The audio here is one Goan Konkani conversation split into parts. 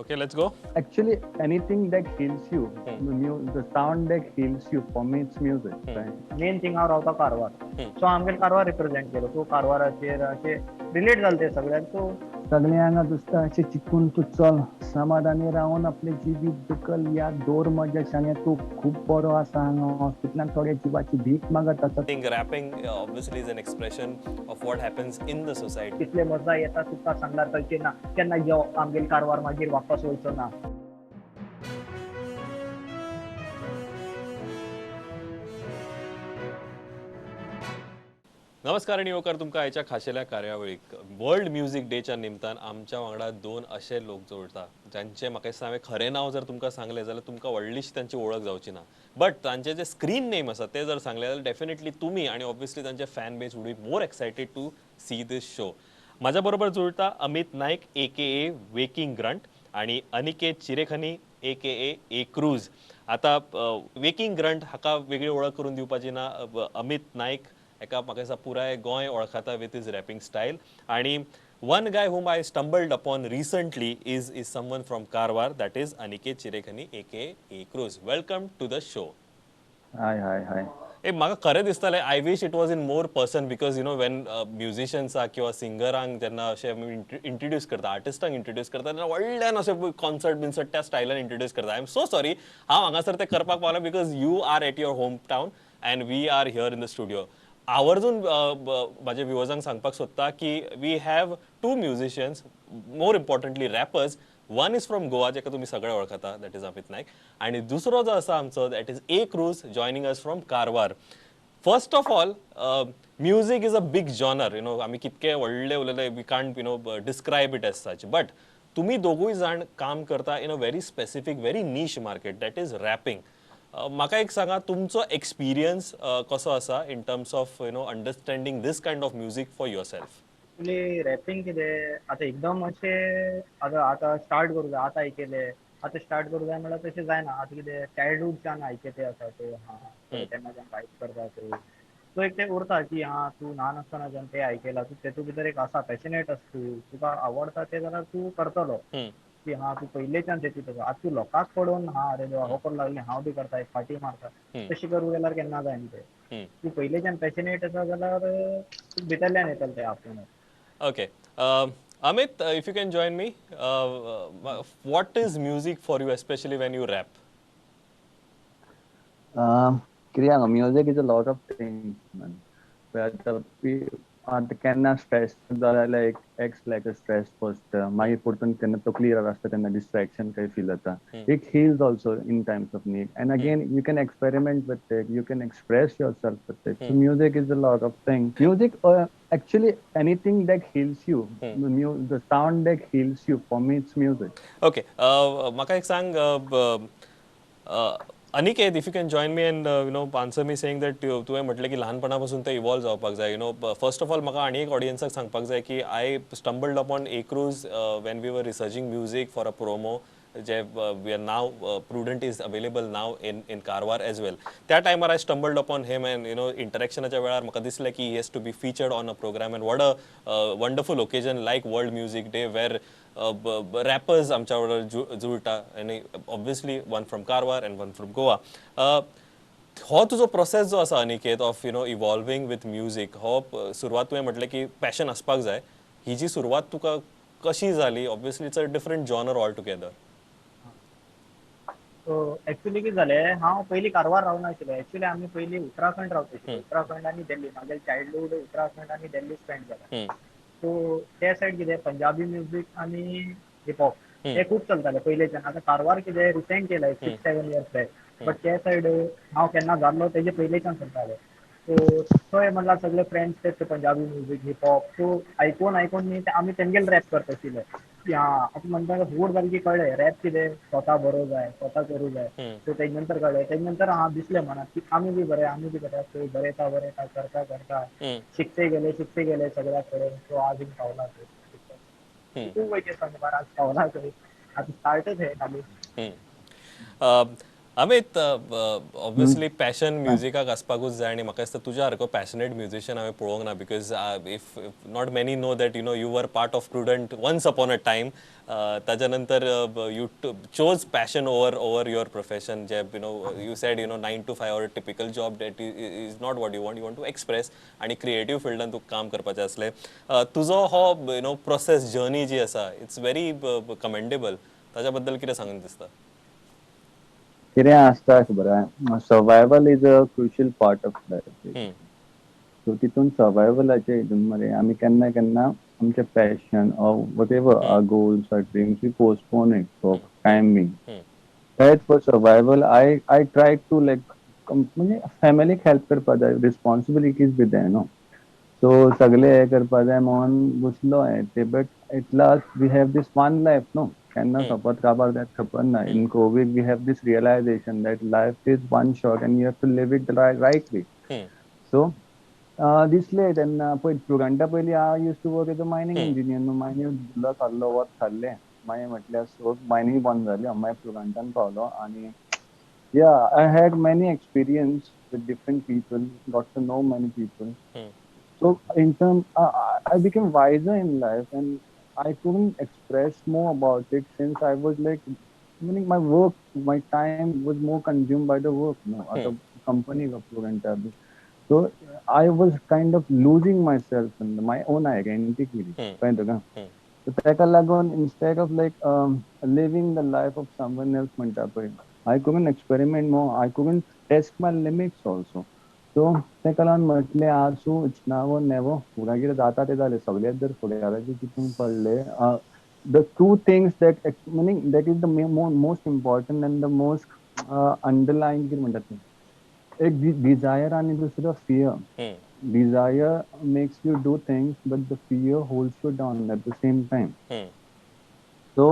Okay, let's go. Actually, anything that heals you, the sound that heals you, for me it's music. Right? Main thing हांव रावता कारवार, सो आमगेर कारवार रिप्रेझेंट केलो. सो कारवाराचेर अशें रिलेट जालें तें सगळ्यांक. सो सगळे हांगा दिसता अशें चिकून तूं चल, समाधानी रावन आपलें जिवीत दुकल या दोर म्हज्या शाणे, तूं खूब बरो आसा हांगा हॉस्पिटलांत थोड्या जिवाची भीक मागत आसा. I think rapping obviously is an expression of what happens in the society. कितले मजा येता तुका सांगल्यार कळचें ना, केन्ना यो आमगेर कारवार मागीर वापस वयचो ना. नमस्कार आनी येवकार तुमकां आयच्या खाशेल्या कार्यावळीक. वर्ल्ड म्युझिक डेच्या निमतान आमच्या वांगडा दोन अशे लोक जोडटा जांचे म्हाका दिसता हांवें खरें नांव जर तुमकां सांगलें जाल्यार तुमकां व्हडलीशी तांची वळख जावची ना, बट तांचे जे स्क्रीन नेम आसा ते जर सांगले जाल्यार डेफिनेटली तुमी आनी ऑब्वियसली तांचे fan base would be more excited to see this show. म्हाज्या बरोबर जुळटा Amit Naik AKA waking grunt आनी अनिकेत चिरेखनी AKA ए क्रूज. आतां वेकिंग ग्रंट हाका वेगळी वळख करून दिवपाची ना, अमित नायक एका म्हाका दिसता पुराय गोंय वळखता विथ his rapping style. आनी one guy whom I stumbled upon recently is someone from Karwar, that is Aniket Chirekhani AKA A Cruz. Welcome to the show. Hi hi hi. ए म्हाका खरें दिसतालें I wish it was in more person, because you know when म्युजिशन्साक किंवा सिंगरांक जेन्ना अशें आमी इंट्रोड्यूस करता, आर्टिस्टांक इंट्रोड्यूस करता तेन्ना व्हडल्यान अशें कॉन्सर्ट बिन्सर्ट त्या स्टायलान इंट्रोड्यूस करता. I am so sorry हांव हांगासर तें करपाक पावना because you are at your home town and we are here in the studio. आवर्जून म्हाज्या व्युवर्सांक सांगपाक सोदता की we have two musicians, more importantly rappers. One is from Goa जेका तुमी सगळे वळखता, that is Amit Naik, आनी दुसरो जो आसा आमचो that is A Cruz joining us from Karwar. First of all, music is a big genre, you know आमी कितके व्हडले उलयले we can't you know describe it as such, but तुमी दोगूय जाण काम करता in a very specific, very niche market, that is rapping. म्हाका एक सांगा तुमचो एक्सपिरियन्स कसो आसा in terms of you know understanding this kind of music for yourself? Actually rapping कितें आतां एकदम अशें आतां आतां स्टार्ट करूं जाय, आतां आयकलें आतां स्टार्ट करूं जाय म्हणल्यार तशें जायना. आतां कितें चायल्डहूडच्यान आयकते आसा ते, हां तेन्नाच्यान वायब करता ते, सो एक तें उरता की हां तूं ल्हान आसतनाच्यान तें आयकलां, तूं तेतूंत भितर एक आसा पॅशनेट आसा, तूं तुका आवडटा तें जाल्यार तूं करतलो की हां तूं पयलेच्यान तेतूंत आसा. आतां तूं लोकांक पळोवन हां अरे देवा हो करूं लागले हांव बी करता, एक फाटी मारता, तशें करूं गेल्यार केन्ना जायना तें. तूं पयलेच्यान पॅशनेट आसा जाल्यार तूं भितरल्यान येतलें तें आपूण. Okay, Amit, if you can join me, what is music for you, especially when you rap? कितें music is a lot of things man. आतां केन्ना स्ट्रेस जाल्यार एक x like a stress first, मागीर परतून केन्ना तो क्लियर आसता तेन्ना डिस्ट्रेक्शन काही फील जाता. It heals also in times of need, and again you can experiment with it, you can express yourself with it. So music is a lot of thing. Music actually anything that heals you, the sound that heals you, for me it's music. Okay, म्हाका एक सांग Aniket, if you can join me and you know answer me saying that तुवें म्हटलें की ल्हानपणा पासून तें इवॉल्व जावपाक जाय. You know first of all म्हाका आनी एक ऑडियन्साक सांगपाक जाय की I stumbled upon A Cruz when we were researching music for a promo J we are now Prudent is available now in Karwar as well. त्या टायमार I stumbled upon him and you know इंटरेक्शनाच्या वेळार म्हाका दिसलें की he has to be featured on a program, and what a wonderful occasion like World Music Day where rappers आमच्या बरोबर जुळटा, आनी obviously one from Karwar and one from Goa. हो तुजो प्रोसेस जो आसा Aniket of you know evolving with music, हो सुरवात तुवें म्हटलें की पॅशन आसपाक जाय, ही जी सुरवात तुका कशी जाली? Obviously it's a different genre all together. So actually कितें जालें, हांव पयलीं कारवार रावनाशिल्लें. एक्चुअली आमी पयलीं उत्तराखंड रावताशिल्ले, उत्तराखंड आनी दिल्ली. म्हागेलें चायल्डहूड उत्तराखंड आनी दिल्ली स्पेंड जाला. सो ते सायड कितें पंजाबी म्युजीक आनी हिपहॉप हे खूब चलताले पयलेच्यान. आतां कारवार कितें रिसेंट केलां 6-7 इयर्स बॅक, बट ते सायड हांव केन्ना जाल्लो तेजे पयलेच्यान चलताले. सो थंय म्हणल्यार सगळे फ्रेंड्स ते पंजाबी म्युजीक हिपहॉप, सो आयकून आयकून न्ही आमी तेंगेल रॅप करता आशिल्ले की हां आतां म्हणटा व्हड जालें की कळ्ळें रॅप कितें, स्वता बरोवंक जाय, स्वता करूं जाय. सो तेजे नंतर कळ्ळें, तेजे नंतर हां दिसलें मनाक की आमी बी बरें, आमी बी बरें. सो बरयता बरयता करता करता शिकते गेले शिकते गेले सगळ्या कडेन. सो आज हिंग पावला थंय, खूब वयचें सांगपार आज पावला थंय, आतां स्टार्टच हें खाली. अमित, ऑब्वियसली पॅशन म्युजिकाक आसपाकूच जाय आनी म्हाका दिसता तुज्या सारको पॅशनेट म्युझिशियन हांवें पळोवंक ना, because if not many know that you were part of Prudent once upon a time. ताच्या नंतर you chose passion over your profession, J you said 9 to 5 or typical job, that is not what you want. You want to express आनी क्रिएटीव फिल्डान तुका काम करपाचें आसलें. तुजो हो you know process, journey जी आसा, it's very commendable. ताच्या बद्दल कितें सांगून दिसता? कितें आसता खबर आहा, survival is a crucial part of life. So तितून सर्वायवलाच्या हितून मरे आमी केन्ना केन्ना आमचे passion or whatever our goals or dreams, we postpone it for time being. That for survival I try to like, म्हणजे फॅमिलीक हेल्प करपा जाय, रिस्पॉन्सिबिलिटीज बी जाय न्हू, सो सगळे हे करपा जाय म्हणून घुसलो हांवें ते. But at last we have this one life न्हू. केन्ना सोंपत काबार जायत खबर ना. In Covid we have this realization that life is one shot and you have to live it right way. So दिसलें तेन्ना पळय, प्रुडंटा पयलीं I used to work as a mining engineer न्हू. मायनींग धुल्ल खाल्लो, वत खाल्लें. मागीर म्हटल्यार सो मायनींग बंद जाली. हांव मागीर प्रुडंटान पावलो आनी yeah, I had many experience with different people, got to know many people. So in term I became wiser in life and I couldn't express more about it since I was like, meaning my work, my time was more consumed by the work. No, at the company of Prudenta. So I was kind of losing myself in my own identity. कळ्ळें तुका? So ताका लागून instead of like living the life of someone else म्हणटा पळय, I couldn't experiment more. I couldn't test my limits also. So ताका लागून म्हटलें, आसूं, it's now or never. फुडें कितें जाता तें जालें. सगळेच जर फुडाराचें चिंतून पडले, the two things that, meaning that is the most important and the most underlying, कितें म्हणटात तें, एक डिजायर आनी दुसरो fear. Desire makes you do things, but the fear holds you down at the same time. So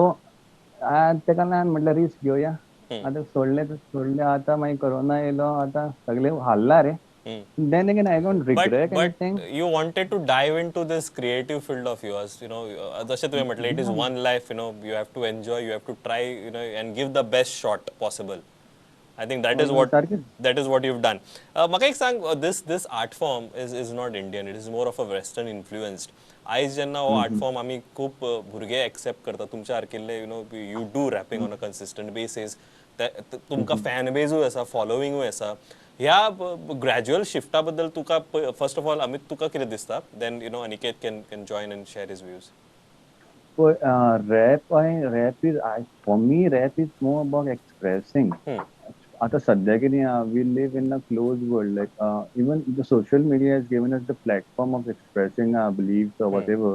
ताका लागून म्हटल्यार रिस्क घेवया. आतां सोडलें तर सोडलें. आतां मागीर कोरोना येयलो, आतां सगळें हाल्ला रे. Then again, I don't regret But anything. You wanted to dive into this creative field of yours. जशें तुवें म्हटलें, it is one life. You have to enjoy, you have to try and give the best shot possible. I think that is what सारकें. That is what you've done. म्हाका एक सांग, this art form is not Indian, it is more of a Western influenced. आयज जेन्ना हो आर्ट फॉर्म आमी खूब भुरगे एक्सेप्ट करता, तुमच्या सारकिल्ले, you do rapping on a consistent basis, तुमकां फॅन बेजूय आसा, फॉलोविंगूय आसा. ह्या ग्रॅज्युअल शिफ्टा बद्दल तुका, फर्स्ट ऑफ ऑल अमित, तुका कितें दिसता? Then Aniket can join and share his views. पळय, रॅप आनी rap is, I for me rap is more about expressing. आतां सद्या कितें आहा, we live in a closed world. Like even the social media has given us the platform of expressing our beliefs or whatever.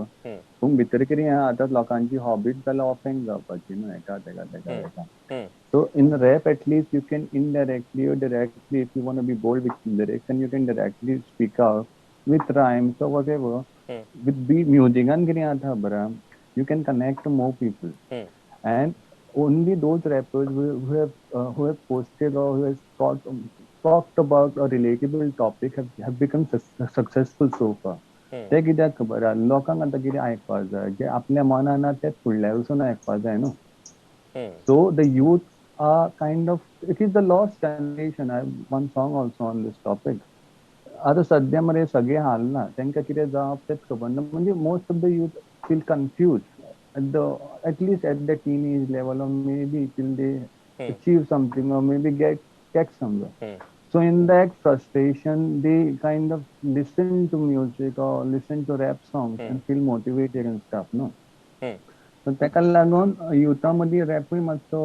पूण भितर कितें आहा, आतां लोकांची हॉबीच जाल्या ऑफेंड जावपाची न्हू, हेका तेका तेका तेका. So in rap, at least you can indirectly or directly, if you want to be bold with lyrics, and you can directly speak out with rhymes or whatever. With beat music and कितें जाता खबर आहा, you can connect to more people. And only those rappers who have posted or who has talked about a relatable topic have become successful so far. ते कित्याक खबर आहा, लोकांक आतां कितें आयकपाक जाय, जे आपल्या मनान आहा तें फुडल्या वचून आयकपाक जाय न्हू. So the youth are kind of, it is the lost generation. I have one song also on this topic. आतां सद्या मरे सगळे हालना, तांकां कितें जावप तेंच खबर ना. म्हणजे most of the youth feel confused at least at the teenage level or maybe till they achieve something or maybe get somewhere. So in that frustration, they kind of listen to music or listen to rap songs and feel motivated and stuff, no? So ताका लागून युथा मदीं रॅपूय मातसो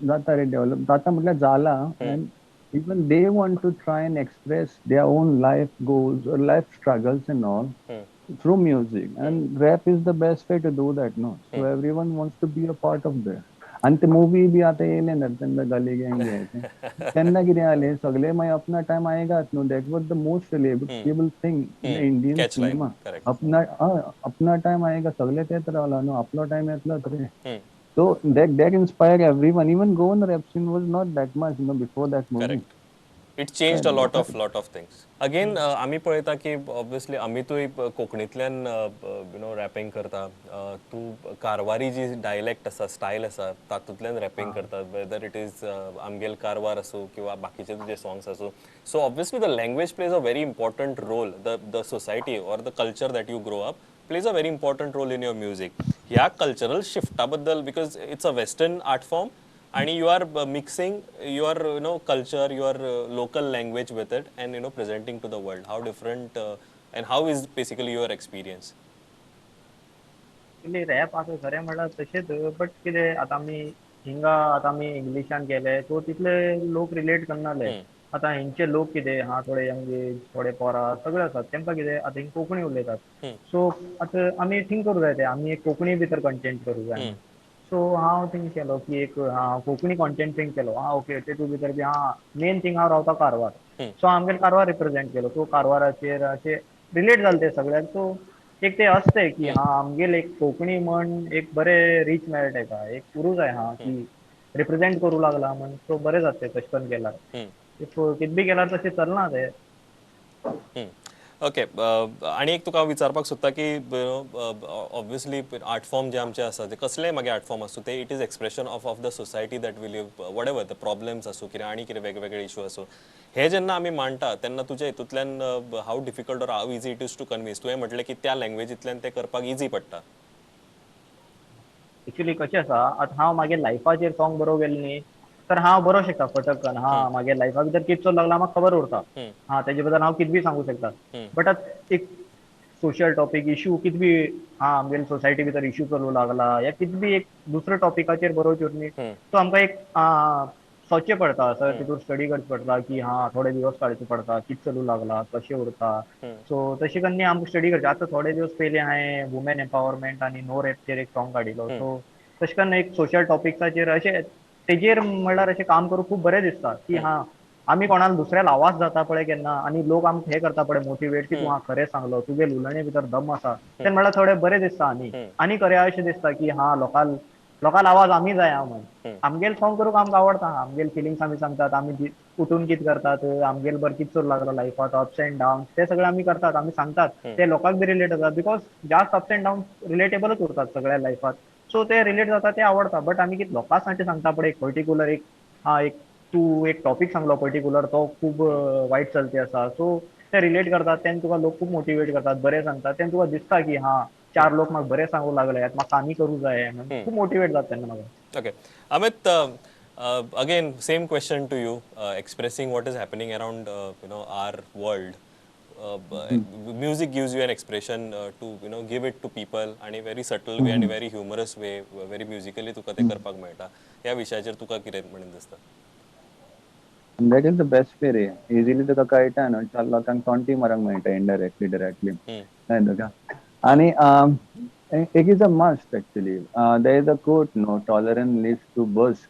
जाता रे, डेव्हलप जाता म्हटल्यार जाला, and even they want to try and express their own life goals or life struggles and all through music, and rap is the best way to do that, no? So everyone wants to be a part of that. आनी ते मुवी बी आतां येयले ना तेन्ना, गली गँग तेन्ना कितें जालें, सगळे मागीर अपना टायम आएगात न्हू. That was the most relatable thing in Indian Catch line, cinema. Correct. अपना अपना टायम आएगा, सगळे तेच रावला न्हू, आपलो टायम येतलोच रे. So that inspired everyone. Even Goan rap scene was not that much, before that movie. Correct. It changed a lot of things. Again, आमी पळयता की ऑब्वियसली अमितूय कोंकणींतल्यान you know rapping करता, तूं कारवारी जी डायलेक्ट आसा, स्टायल आसा, तातूंतल्यान रॅपिंग करता, वेदर it is आमगेल कारवार आसूं किंवा बाकीचे तुजे सॉंग्स आसूं. So obviously the language plays a very important role. The society or the culture that you grow up plays a very important role in your music. ह्या कल्चरल शिफ्टा बद्दल, because it's a western art form आणि you are mixing your culture, your local language with it and presenting to the world, how different and how is basically your experience? Actually rap आतां खरें म्हणल्यार तशेंच, बट कितें आतां आमी हिंगा आतां आमी इंग्लिशान गेले सो तितले लोक रिलेट करनाले. आतां हेंचे लोक कितें हा, थोडे यंग एज, थोडे पोरां सगळे आसात, तेंकां कितें आतां हिंग कोंकणी उलयतात. सो आतां आमी थिंक करूं जाय, ते आमी एक कोंकणी भितर कंटेंट करूं जाय. सो हांव थिंक केलो की एक हांव कोंकणी कॉन्टेंट थिंक केलो. हा ओके, तेतूंत भितर बी हा मेन थिंग हांव रावता कारवार, सो आमगेर कारवार रिप्रेझेंट केलो. सो कारवाराचेर अशें रिलेट जालें तें सगळ्यांक. सो एक ते आसतंय की हा आमगेल एक कोंकणी म्हण एक बरें रीच मेळटा तेका, एक उरूं जाय हा की रिप्रेझेंट करूं लागला म्हण. सो बरें जाता तें तशें करून केल्यार, if कितें बी केल्यार तशें चलना तें. ओके, आनी एक तुका हांव विचारपाक सोदता की ऑब्वियसली आर्ट फॉर्म जे आमचे आसा, ते कसलेय मागीर आर्ट फॉर्म आसूं, ते it is expression of the society that we live, whatever the problems आसूं कितें आनी कितें वेगवेगळे इशू आसूं, हे जेन्ना आमी मांडटा तेन्ना तुज्या हितूंतल्यान how difficult or how easy it is to convince? तुवें म्हटलें की त्या लँग्वेजींतल्यान तें करपाक इजी पडटा. एक्चुअली कशें आसा, आतां हांव मागीर लायफाचेर सॉंग बरोवंक गेलें न्ही तर हांव बरोवंक शकता फटकन. हा मागीर लायफा भितर कितें चलूंक लागला म्हाका खबर उरता, हा तेजे बद्दल हांव कितें बी सांगूंक शकता. बट आतां एक सोशल टॉपीक इशू कितें बी हा आमगेले सोसायटी भितर इशू चलूंक लागला या कितें बी एक दुसऱ्या टॉपिकाचेर बरोवचें न्ही, सो आमकां एक सोदचें पडटा, सर तितूर स्टडी करचें पडटा की हा थोडे दिवस काडचे पडटा कितें चलूंक लागला, कशें उरता. सो तशें करून आमकां स्टडी करचें. आतां थोडे दिवस पयलीं हांवें वुमेन एम्पावरमेंट आनी नो रेपचेर एक सॉंग काडिल्लो. सो तशें करून एक सोशल टॉपिक्साचेर अशें तेजेर म्हणल्यार अशें काम करूंक खूब बरें दिसता की हा आमी कोणाक दुसऱ्याक आवाज जाता पळय केन्ना आनी लोक आमकां हें करता पळय मोटिवेट की तूं हा खरें सांगलो, तुगे उलोवणे भितर दम आसा, तेन्ना म्हणल्यार थोडें बरें दिसता. आनी आनी खरें अशें दिसता की हा लोकांक आवाज आमी जाय म्हण. आमगेल सॉंग करूंक आमकां आवडटा, आमगेल फिलिंग्स आमी सांगतात, आमी उठून कितें करतात, आमगेल बरें कितें चलूंक लागला लायफांत, अप्स एंड डाउन्स ते सगळे आमी करतात, आमी सांगतात, ते लोकांक बी रिलेट जाता because जास्त अप्स एंड डाउन्स रिलेटेबलच उरतात सगळ्या लायफांत. सो ते रिलेट जाता, ते आवडटा. बट आमी कितें लोकां साठी सांगता पळय एक पर्टिक्युलर एक हा एक तूं एक टॉपीक सांगलो पर्टिक्युलर तो खूब वायट चलते आसा, सो ते रिलेट करतात, तेन्ना तुका लोक खूब मोटिवेट करतात, बरें सांगतात, तेन्ना तुका दिसता की हा चार लोक म्हाका बरें सांगूंक लागले, म्हाका आनी करूं जाय, खूब मोटिवेट जाता तेन्ना म्हाका. Okay Amit, again same question to you, expressing what is happening around our world, music gives you an expression to give it to people आणि व्हेरी सटल वे आनी very humorous way, very musically तुका तें करपाक मेळटा. ह्या विशयाचेर तुका कितें म्हणीन दिसता? That is the best way रे, इजिली तुका कळटा न्हू, चार लोकांक तोंटी मारूंक मेळटा इनडायरेक्टली डायरेक्टली तुका. आनी it is a must actually. There is a quote no, tolerance leads to burst.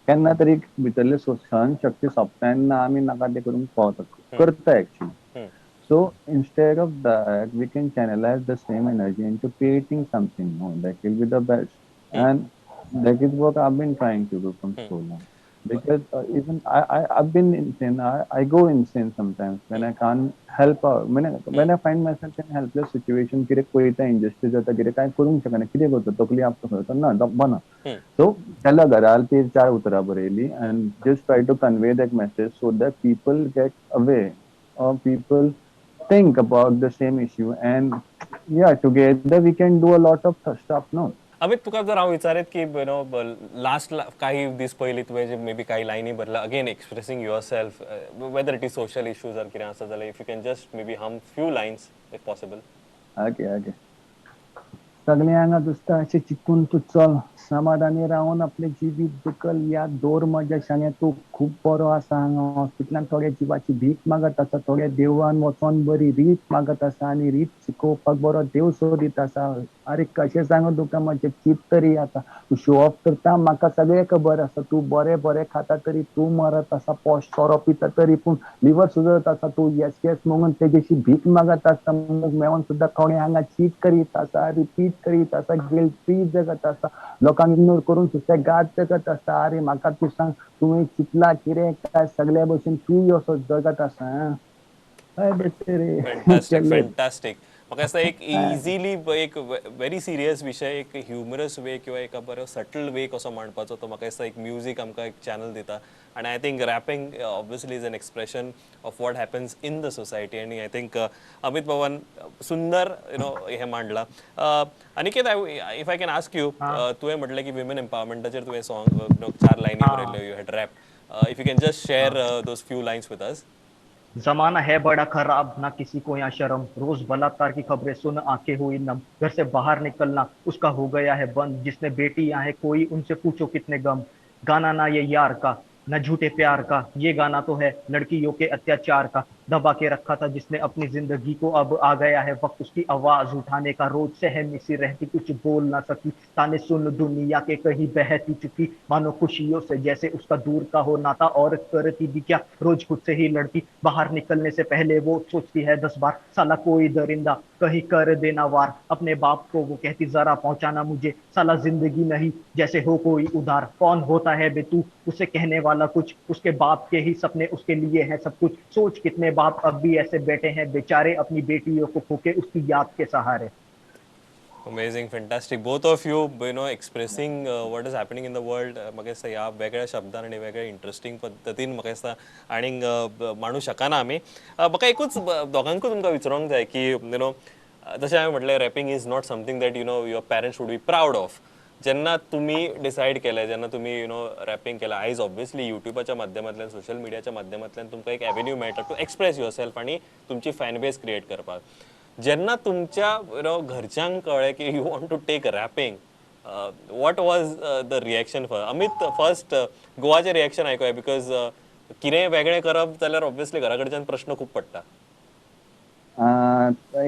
केन्ना तरी भितरली सहन शक्ती सोंपता तेन्ना आमी नाका तें करूंक पावता, करता actually. So instead of that we can channelize the same energy into creating something no, that will be the best. And that is what I been trying to do from so long. Because even I've been insane. I go insane sometimes when I can't help out. When I find myself in helpless situation, कितें पळयता injustice जाता, कितें कांय करूंक शकना, कितें करता, तकली आपतो करता ना दब्बना. So त्याला घराल ती चार उतरां बरयली and just try to convey that message so that people get away or people think about the same issue and yeah, together we can do a lot of stuff, no? Amit, तुका जर हांव विचारीत की you know last काही दीस पयलीं तुवें जे मे बी काही लायनी Barla, again expressing yourself, whether it is social issues or कितें आसा जाल्यार if you can just maybe hum few lines if possible. Okay okay. सगळें हांगा दिसता अशें चिंतून तूं चल, समाधानी रावन आपलें जिवीत दुकल या दवर म्हज्या शाण्या, तूं खूब बरो आसा. हांगा हॉस्पिटलान थोड्या जिवाची भीक मागत आसा, थोड्या देवळान वचोन बरी रीत मागत आसा आनी रीत शिकोवपाक बरो देव सोदीत आसा. अरे कशें सांगू तुका म्हजें चिंत तरी आसा, तूं शो ऑफ करता म्हाका सगळें खबर आसा, तूं बरें बरें खाता तरी तूं मरत आसा, पोश सोरो पिता तरी पूण लिवर सुजत आसा, तूं येस येस म्हणून तेजेशी भीक मागत आसता, मेळोन सुद्दां थोडें हांगा चीट करीत आसा, रिपीट करीत आसा, गिल्ट फ्री जगत आसा, लोकांक इग्नोर करून सुसेगाद जगत आसा. अरे म्हाका तूं सांग, तुवें चिंतला कितें काय सगल्या भशेन तूंय असो जगत आसा? हय बेटे रे. फॅन्टास्टीक, फॅन्टास्टीक. म्हाका दिसता एक इझिली एक व्हेरी सिरियस विशय एक ह्युमरस वे किंवा एका बरो सटल वे कसो मांडपाचो तो म्हाका दिसता एक म्युजीक आमकां एक चॅनल दिता. आनी I think rapping obviously is an expression of what happens in the society. आनी I think Amit बाबान सुंदर you know हें मांडलां. Aniket, if I can ask you, तुवें म्हटलें की विमेन एम्पावरमेंटाचेर तुवें सॉंग चार लायनी बरयल्ल्यो, you had rap. If you can just share those few lines with us. जमाना है बड़ा खराब, ना किसी को यहाँ शर्म, रोज बलात्कार की खबरें सुन आंखें हुई नम, घर से बाहर निकलना उसका हो गया है बंद, जिसने बेटियां है कोई उनसे पूछो कितने गम, गाना ना ये यार का न झूठे प्यार का, ये गाना तो है लड़कियों के अत्याचार का, दबा के रखा था जिसने अपनी जिंदगी को, अब आ गया है वक्त उसकी आवाज उठाने का, रोज सहमी सी रहती कुछ बोल ना सकी, ताने सुन दुनिया के कहीं बहती चुकी, मानो खुशियों से जैसे उसका दूर का हो नाता, और करती भी क्या रोज खुद से ही लड़ती, बाहर निकलने से पहले वो सोचती है 10 बार, साला कोई दरिंदा कहीं कर देना वार, अपने बाप को वो कहती जरा पहुंचाना मुझे, साला जिंदगी नहीं जैसे हो कोई उधार, कौन होता है बेतू उसे कहने वाला कुछ, उसके बाप के ही सपने उसके लिए हैं सब कुछ, सोच कितने बाप अब भी ऐसे बैठे हैं बेचारे अपनी बेटियों को खोके उसकी याद के सहारे. Amazing, fantastic. Both of you, you know, expressing what is happening in the world. म्हाका दिसता ह्या वेगळ्या शब्दान आनी वेगळ्या इंट्रस्टींग पद्दतीन म्हाका दिसता आनीक मांडू शकना आमी. म्हाका एकूच दोगांकूच तुमकां विचारूंक जाय की you know, जशें हांवें म्हटलें, rapping is not something that you know your parents would be proud of. जेन्ना तुमी डिसायड केलें, जेन्ना तुमी you know rapping केलें, आयज ऑब्वियसली युट्यूबाच्या माध्यमांतल्यान, सोशल मिडियाच्या माध्यमांतल्यान तुमकां एक एवेन्यू मेळटा टू एक्सप्रेस your self आनी तुमची फॅन बेस क्रिएट करपाक. जेन्ना तुमच्या you know घरच्यांक कळ्ळें की you want to take rapping, what was the reaction for Amit? First गोवाचें reaction आयकुया, because कितेंय वेगळें करप जाल्यार ऑब्वियसली घरा कडच्यान प्रश्न खूब पडटा.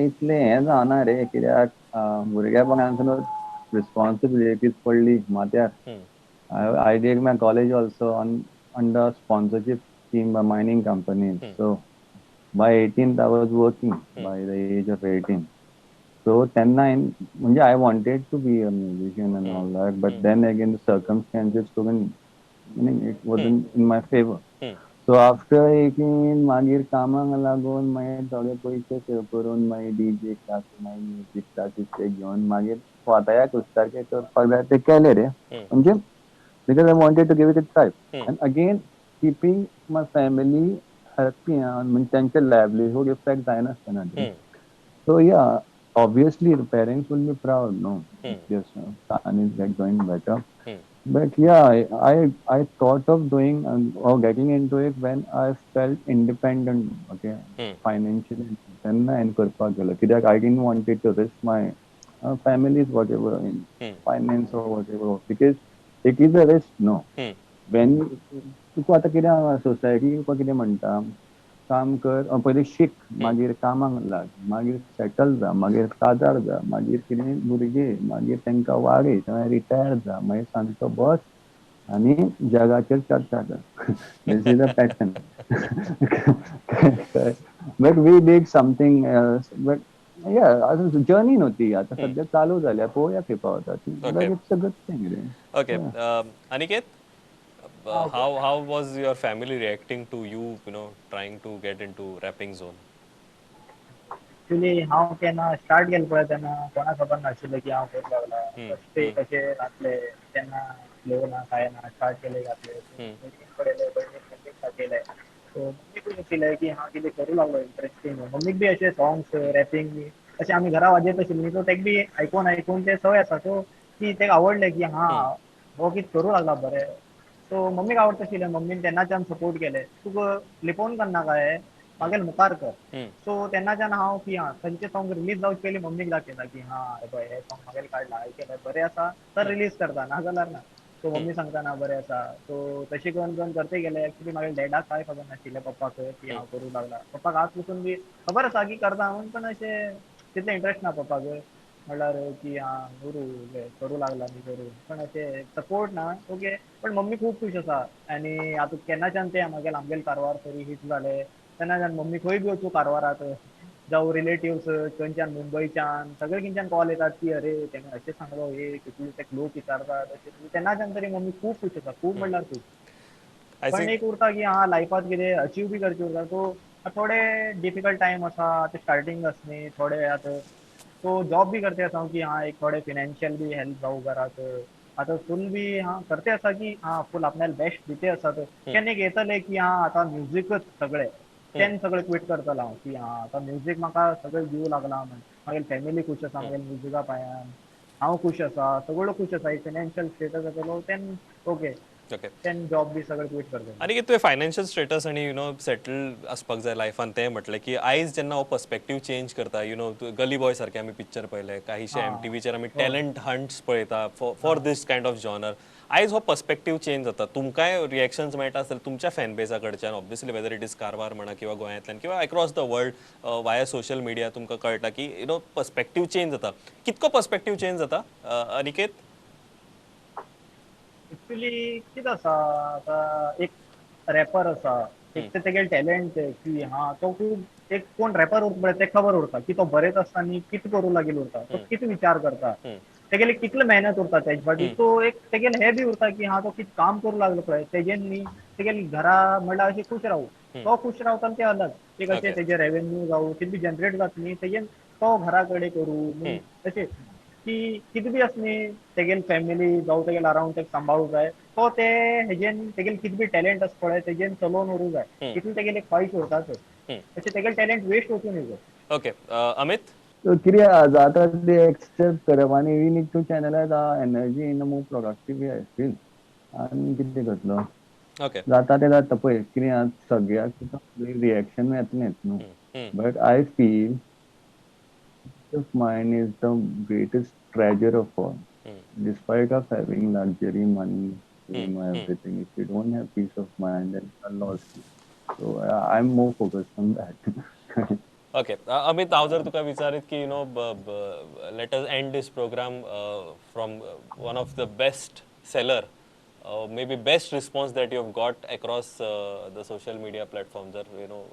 इतलें हें जावना रे, कित्याक भुरगेपणांतसून रिस्पॉन्सिबिलिटीज पडली माथ्यार. I did my college also on under sponsorship scheme by mining companies. So by 18th I was working, by the age of 18. So तेन्ना म्हणजे I wanted to be a musician and all that, but then again the circumstances couldn't, it wasn't in my favour. So after 18 मागीर कामाक लागून मागीर थोडे पयशे सेव करून मागीर डीजे क्लास, मागीर म्युजीक क्लासीस ते घेवन मागीर स्वताक सारकें करपाक जाय ते केले रे. म्हणजे because I wanted to give it a try, and again keeping my family happy, म्हणजे त्यांचे लायव्लीहूड effect जायनासतना. So yeah, obviously the parents will be proud, no, your son is like doing better. But yeah, I thought of doing or getting into it when I felt independent, okay, financially. तेन्ना हांवें करपाक गेलो, कित्याक I didn't wanted to risk my families whatever in finance or whatever, because it is a risk, no. When तुका आतां कितें सोसायटी तुका कितें म्हणटा, काम कर, पयलीं शीक, मागीर कामाक लाग, मागीर सेटल जा, मागीर काजार जा, मागीर कितें भुरगीं, मागीर तांकां वाडय, मागीर रिटायर जा, मागीर सांजचो बस आनी जगाचेर चर्चा कर. This is a pattern. But we did something else. But yeah, journey न्हू आतां सद्या चालू जाल्या, पळोवया खंय पावता ती. But it's a good thing रे. Okay, Aniket, how was your family reacting to you, you know, trying to get into rapping zone? Actually हांव केन्ना स्टार्ट केलें पळय तेन्ना कोणाक खबर नाशिल्लें की हांव करूंक लागला. फस्ट कशें घातलें तेन्ना फ्लो ना कांय ना, स्टार्ट केलें घातलें, भयणीन पळयलें, भयणीन मम्मीक दाखयलें. सो मम्मीकूय दिशिल्लें की हांव कितें करूं लागलो इंट्रस्टींग. मम्मीक बी अशें सॉंग्स रॅपिंग बी अशें आमी घरा वाजयत आशिल्लीं, सो तेका बी आयकून आयकून तें संवय आसा, सो ती तेका आवडलें की हां हो कितें करूं लागला बरें. सो मम्मीक आवडटा आशिल्लें, मम्मीन तेन्नाच्यान सपोर्ट केलें, तुका लिपोवन करनाका हें, मागीर मुखार कर. सो तेन्नाच्यान हांव की हां खंयचें सॉंग रिलीज जावचे पयलीं मम्मीक दाखयता की हां हे पळय हें सॉंग मागीर काडलां, आयकलें बरें आसा तर रिलीज करता, ना जाल्यार ना. सो मम्मी सांगता ना बरें आसा. सो तशें करून करून करते गेले. एक्चुली मागीर डॅडाक कांय खबर नाशिल्लें, पप्पाक की हांव करूं लागला. पप्पाक आज पसून बी खबर आसा की करता म्हणून, पण अशें तितलें इंट्रस्ट ना पप्पाक, म्हणल्यार की हां करूं करूं लागला न्ही करूं, पण अशें सपोर्ट ना. ओके, पण मम्मी खूब खूश आसा. आनी आतां केन्नाच्यान तें मागीर आमगेले कारवार तरी हिट जालें तेन्नाच्यान मम्मी खंय बी वचूं कारवारात जावं रिलेटिव्स खंयच्यान मुंबयच्यान सगळे किंच्यान कॉल येतात की अरे तेणें अशें सांगलो हे कितले ते लोक विचारतात अशें तेन्नाच्यान तरी मम्मी खूब खूश आसा, खूब म्हणल्यार खूब. पण एक उरता की हा लायफात कितें अचीव बी करचें उरता, सो थोडे डिफिकल्ट टायम आसा, आतां स्टार्टींग आसा न्ही, थोडे आतां सो जॉब बी करते आसा की हा एक थोडे फिनान्शियल बी हेल्प जावं घराक, आतां फूल बी हा करते आसा की हा फूल आपल्याला बेस्ट दिते आसा, केन्ना एक येतलें की हा आतां म्युजिकच सगळें तेन्ना सगळें क्विट करतलो हांव की हा आतां म्युजीक म्हाका सगळें दिवं लागलां, मागीर फॅमिली खूश आसा, मागीर म्युजिका पांयान हांव खूश आसा, सगळो खूश आसा, एक फिनान्शियल स्टेटस जातलो तेन्ना ओके तेन्ना जॉब बी सगळें क्विट करतलो. आनी तुवें फायनान्शियल स्टेटस आनी you know settle आसपाक जाय लायफान तें म्हटलें की आयज जेन्ना हो पर्सपेक्टीव चेंज करता, you know गली बॉय सारके आमी पिक्चर पळयले, काहीशे MTVचेर आमी टॅलंट हंट्स पळयता for this kind of genre, आयज हो पर्सपेक्टीव चेंज जाता, तुमकांय रिएक्शन्स मेळटा आसतले तुमच्या फॅन बेसा कडच्यान, obviously whether it is Karwar म्हणा किंवा गोंयांतल्यान किंवा across the world via social media तुमकां कळटा की you know perspective change जाता. कितको पर्सपेक्टीव चेंज जाता अनिकेत? एक्चुअली कितें आसा आतां एक रॅपर आसा, एक ते तेगेलें टॅलंट की हा तो खूब एक कोण रॅपर उरता पळय तेका खबर उरता की तो बरयत आसता न्ही कितें करूं लागीं उरता, तो कितें विचार करता, तेगेली कितले मेहनत उरता तेजे फाटी, सो एक तेगेले हे बी उरता की हा तो कितें काम करूं लागलो पळय तेजेन न्ही तेगेले घरा म्हणल्यार अशें खूश रावू, तो खूश रावता ते अलग एक अशें तेजे रेवेन्यू जावं कितें बी जनरेट जाता न्ही तेजेन तो घरा कडेन करूं अशें की कितें बी आसा न्ही तेगेले फॅमिली जावं तेगेले अरावंड तेका सांबाळूं जाय, तो ते हेजेन तेगेले कितें बी टॅलंट आसा पळय तेजेन चलोवन व्हरूं जाय, तितलें तेगेले ख्वाहिश उरता अशें तेगेले टॅलंट वेस्ट वचूं न्ही. ओके अमित, कितें जाता ते एक्सेप्ट करप आनी we need to channelise our energy in a more productive way I feel. आनी कितें करतलो जाता तें जाता पळय, कितें सगळ्याक तुका रिएक्शन येतलेंच न्हू, but I feel peace of mind is the greatest treasure of all. Despite of having luxury, money, fame, everything, if you don't have peace of mind, then you are lost. So I'm more focused on that. Okay, Amit, हांव जर तुका विचारीत की you know let us end this program from one of the best seller, maybe best response that you have got across the social media platforms, or you know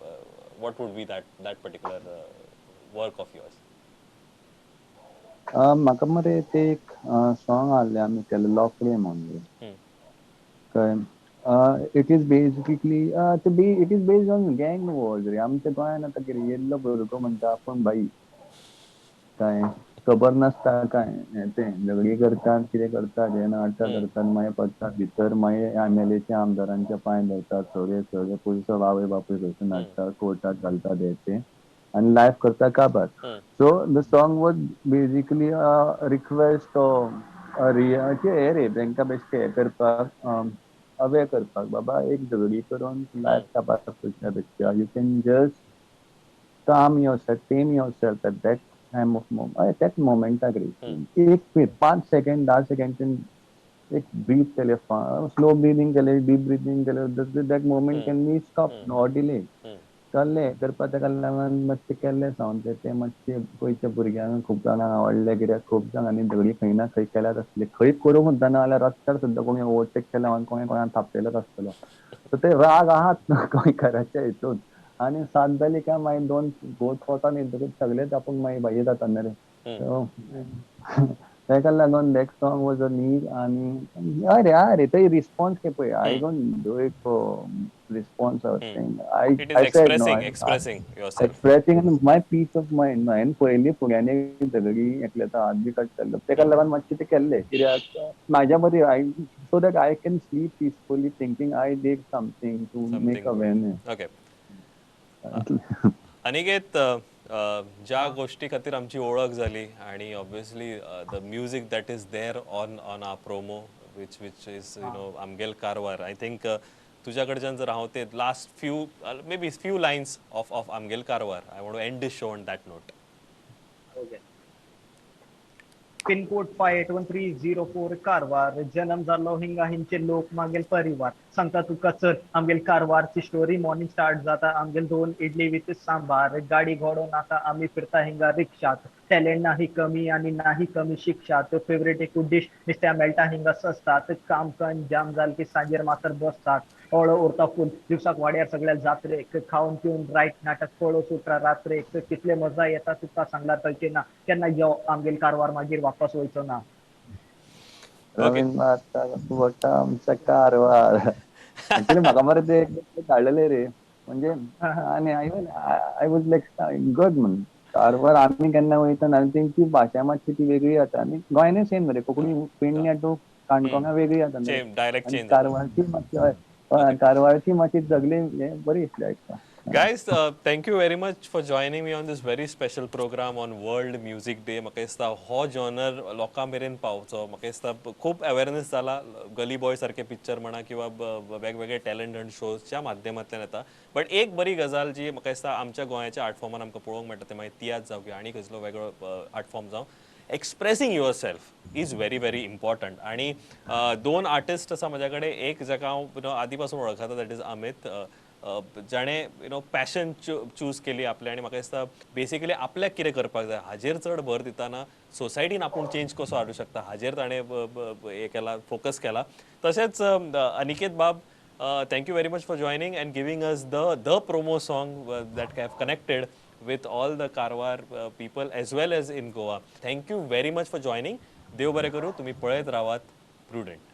what would be that particular work of yours? म्हाका मरे ते एक सॉंग आहलें आमी केलें लोकडे म्हणून, कळ्ळें. It is basically it is based on gang wars रे. आमच्या गोंयान आतां कितें येयल्लो भुरगो म्हणटा आपूण भाई, काय खबर नासता काय हें तें, झगडीं करतात, कितें करतात, हें नाटकां करतात, मागीर पडटात भितर, मागीर MLAच्या आमदारांच्या पांय धरतात, सगळे सगळे पयसो आवय बापूय खंयसून हाडटा, कोर्टात घालतात हें तें, आनी लायफ करता काबार. So the song was basically a request हे रे तांकां बेश्टें हें करपाक, अवेर करपाक, बाबा एक झगडी करून लायफ काबार करच्या पेक्षा you can just calm yourself, tame yourself at that time of moment, that मोमेंटाक रे एक 5 सेकंड 10 सेकंड एक ब्रीथ केले, स्लो ब्रिदींग केले, डीप ब्रिदींग केले, that moment can be stop or delay. कळ्ळें करपा ताका लागून मातशें केल्लें सावंड तें मातशें गोंयच्या भुरग्यांक खूब जाणांक आवडलें, कित्याक खूब जाणांनी झगडीं खंय ना खंय केल्यात आसतली, खंय करूंक सुद्दां ना जाल्यार रस्त्यार सुद्दां कोणी ओवरटेक केल्या आनी कोणें कोणाक थापटेलोच आसतलो. सो ते राग आहात न्हू गोंयकाराच्या हितून, आनी सात जाली काय मागीर 2 गोट पोटान येतकूच सगळेच आपूण मागीर भाई जाता न्ही रे. सो ताका लागून that song was a need. आनी हय रे हय रे ते रिस्पॉन्स के पळय, I don't do it for response or thing. I It is expressing, expressing yourself. Expressing my peace of mind. हांवें पयलीं फुड्यांनी झगडी एकल्याचो हात बी काडटालो, ताका लागून मातशें तें केल्लें कित्याक म्हाज्या बरी I so that I can sleep peacefully thinking I did something to make awareness. Okay Aniket, ज्या गोष्टी खातीर आमची ओळख जाली आणि obviously the music that is there on on our promo which is you know Aamgel Karwar, I think तुझ्या कडच्यान जर हांव ते last few maybe few lines of Aamgel Karwar, I want to end this show on that note. Okay. Pin code 581304 Karwar, जन्म जालो हिंगा हिंचे लोक मागेल परिवार, सांगता तुका चल आमगेल कारवारची स्टोरी, मॉर्निंग स्टार्ट जाता आमगेल 2 इडली विथ सांबार, गाडी घोडो नाका आमी फिरता हिंगा रिक्षात, टॅलेंट नाही कमी आणि नाही कमी शिक्षा. तो फेवरेट एक डिश नुसत्या मेळटा हिंगा सस्तात. काम कन जाम जाल की सांजेर मातर बसतात. हळू उरता फूल दिवसाक वाड्यार सगळ्या जात्रेक. खावन पिवन रायट नाटक पळो सुटरा रात्रेक. कितले मजा येता तुका सांगल्यार कळचे ना. केन्ना यो आमगेल कारवार मागीर वापस वयचो ना. रवींद्र आमचा कारवार. ऍक्च्युली म्हाका मरे ते धाडलेले रे, म्हणजे आनी I was like good म्हणून कारवार आमी केन्ना वयता आनी तेंची भाशा मातशी ती वेगळी जाता. आनी गोंयानूय सेम मरे, कोंकणी पेडण्या टू काणकोणा वेगळी जाता. कारवारची मातशी, हय कारवारची मातशी सगळी बरी दिसली आयकपाक. Guys, thank you very much for joining me on this very special program on World Music Day. म्हाका दिसता हो जॉनर लोकां मेरेन पावचो. म्हाका दिसता खूब अवेरनेस जाला गली बॉय सारखे पिक्चर म्हणा किंवा वेगवेगळे टॅलंट हंट शोजच्या माध्यमांतल्यान येता. बट एक बरी गजाल जी म्हाका दिसता आमच्या गोंयाच्या आर्ट फॉर्मान आमकां पळोवंक मेळटा, ते मागीर तियात्र जावं किंवा आनी कसलो वेगळो आर्ट फॉर्म जावं, expressing yourself is very very important. आनी दोन आर्टिस्ट आसा म्हज्या कडेन, एक जाका हांव आदी पासून वळखता, that is Amit, जाणें you know passion choose केली आपलें. आनी म्हाका दिसता बेसिकली आपल्याक कितें करपाक जाय हाजेर चड भर दितना सोसायटीन आपूण चेंज कसो हाडूं शकता हाजेर ताणें हें केला, फोकस केला. तशेंच अनिकेत बाब, thank you very much for joining and giving us the promo song that have connected with all the Karwar people as well as in Goa. Thank you very much for joining. देव बरें करूं, तुमी पळयत रावात प्रुडंट.